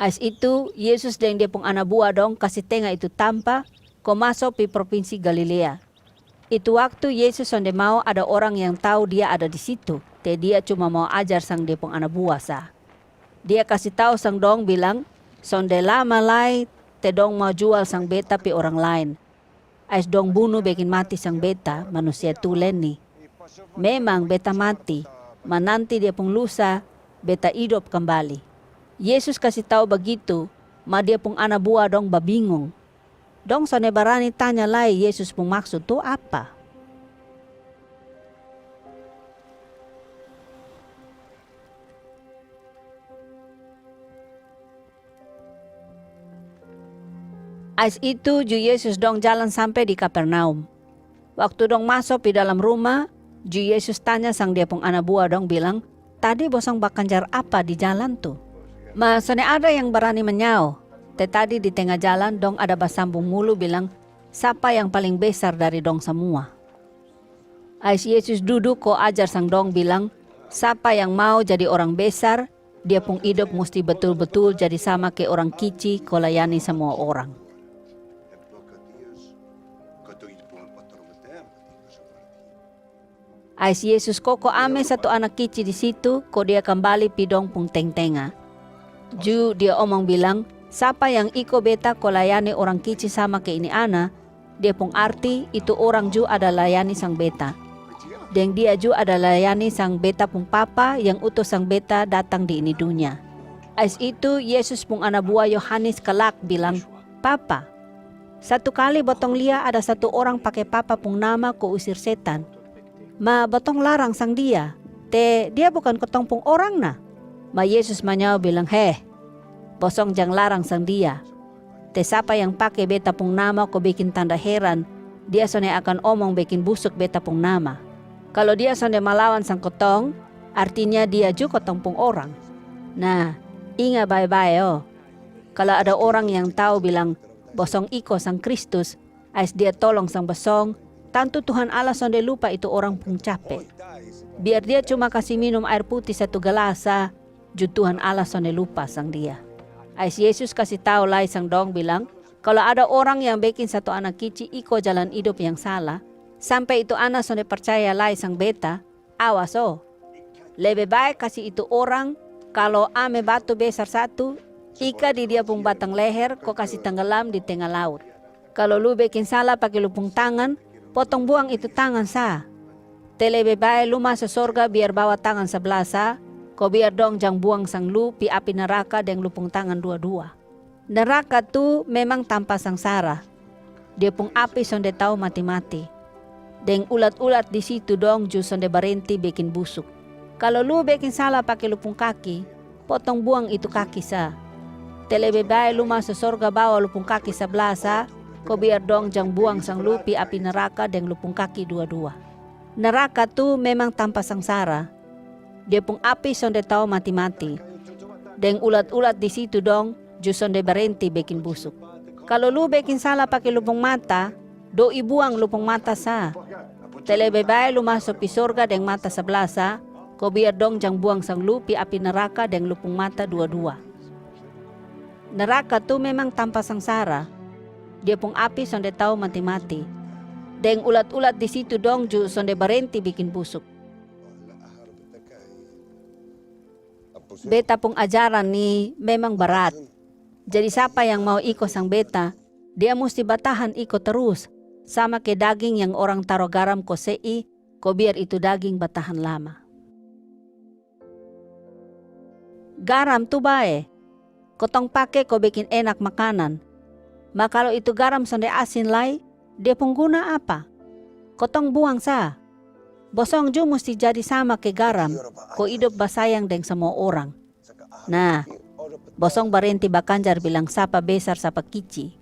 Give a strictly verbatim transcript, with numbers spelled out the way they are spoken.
Ais itu, Yesus deng Dia pung ana bua dong kasi tenga itu tampa ko maso pi propinsi Galilea. Itu waktu Yesus sonde mau ada orang yang tau Dia ada di situ, te Dia cuma mau ajar sang Dia pung ana bua sa. Dia kasi tau sang dong bilang, sonde lama lai te dong mau jual sang Beta pi orang laen. Ais dong bunu bekin mati sang Beta, manusia tulen ni. Memang Beta mati, ma nanti Dia pung lusa Beta idop kambali. Yesus kasi tau bagitu, ma Dia pung ana bua dong babingung. Dong sonde barani tanya lai Yesus pung maksud tu apa. Ais itu ju Yesus dong jalan sampe di Kapernaum. Waktu dong maso pi dalam ruma, ju Yesus tanya sang Dia pung ana bua dong bilang, tadi bosong bakanjar apa di jalan tu? Ma sonde ada yang barani manyao. Te tadi di tenga jalan dong ada basambung mulu bilang, sapa yang paling besar dari dong samua? Ais Yesus dudu ko ajar sang dong bilang, sapa yang mau jadi orang besar, dia pung idop musti betul-betul jadi sama ke orang kici ko layani samua orang. Ais Yesus koko ame satu ana kici di situ, ko Dia kambali pi dong pung teng-tenga. Ju Dia omong bilang, sapa yang iko Beta ko layani orang kici sama ke ini ana, dia pung arti itu orang ju ada layani sang Beta. Deng dia ju ada layani sang Beta pung Papa yang utus sang Beta datang di ini dunya. Ais itu Yesus pung ana bua Yohanes kalak bilang, Papa, satu kali botong lia ada satu orang pake Papa pung nama ko usir setan. Ma botong larang sang dia, te dia bukan kotong pung orang na. Ma Yesus manyao bilang, he, bosong jang larang sang dia. Te sapa yang pake Beta pung nama ko bekin tanda heran, dia sonde akan omong bekin busuk Beta pung nama. Kalo dia sonde malawan sang kotong, artinya dia ju kotong pung orang. Na, inga bae-bae o. Kalo ada orang yang tau bilang, bosong iko sang Kristus, ais dia tolong sang bosong, tantu Tuhan Allah sonde lupa itu orang pung cape. Biar dia cuma kasi minum aer puti satu galas sa, ju Tuhan Allah sonde lupa sang dia. Ais Yesus kasi tau lai sang dong bilang, kalo ada orang yang bekin satu ana kici iko jalan idop yang sala, sampe itu ana sonde parcaya lai sang Beta, awas o. Lebe bae kasi itu orang, kalo ame batu besar satu, ika di dia pung batang leher ko kasi tanggalam di tenga laut. Kalo lu bekin sala pake lu pung tangan, potong buang itu tangan sa. Te lebe bae lu maso sorga biar bawa tangan sabla sa, ko biar dong jang buang sang lu pi api naraka deng lu pung tangan dua-dua. Naraka tu memang tampa sangsara. Dia pung api sonde tau mati-mati. Deng ulat-ulat di situ dong ju sonde barenti bekin busuk. Kalo lu bekin sala pake lu pung kaki, potong buang itu kaki sa. Te lebe bae lu maso sorga bawa lu pung kaki sabla sa, ko biar dong jang buang sang lu pi api naraka deng lu pung kaki dua-dua. Naraka tu memang tampa sangsara. Dia pung api sonde tau mati-mati. Deng ulat-ulat di situ dong ju sonde barenti bekin busuk. Kalo lu bekin sala pake lu pung mata, doi buang lu pung mata sa. Te lebe bae lu maso pi sorga deng mata sabla sa, ko biar dong jang buang sang lu pi api naraka deng lu pung mata dua-dua. Naraka tu memang tampa sangsara. Dia pung api sonde tau mati-mati. Deng ulat-ulat di situ dong ju sonde barenti bekin busuk. Beta pung ajaran ni memang barat. Jadi sapa yang mau iko sang Beta, dia musti batahan iko tarus, sama ke daging yang orang taro garam ko se'i, ko biar itu daging batahan lama. Garam tu bae. Kotong pake ko bekin enak makanan. Ma kalo itu garam sonde asin lai, dia pung guna apa? Kotong buang sa. Bosong ju musti jadi sama ke garam, ko idop basayang deng samua orang. Na, bosong barenti bakanjar bilang sapa besar sapa kici.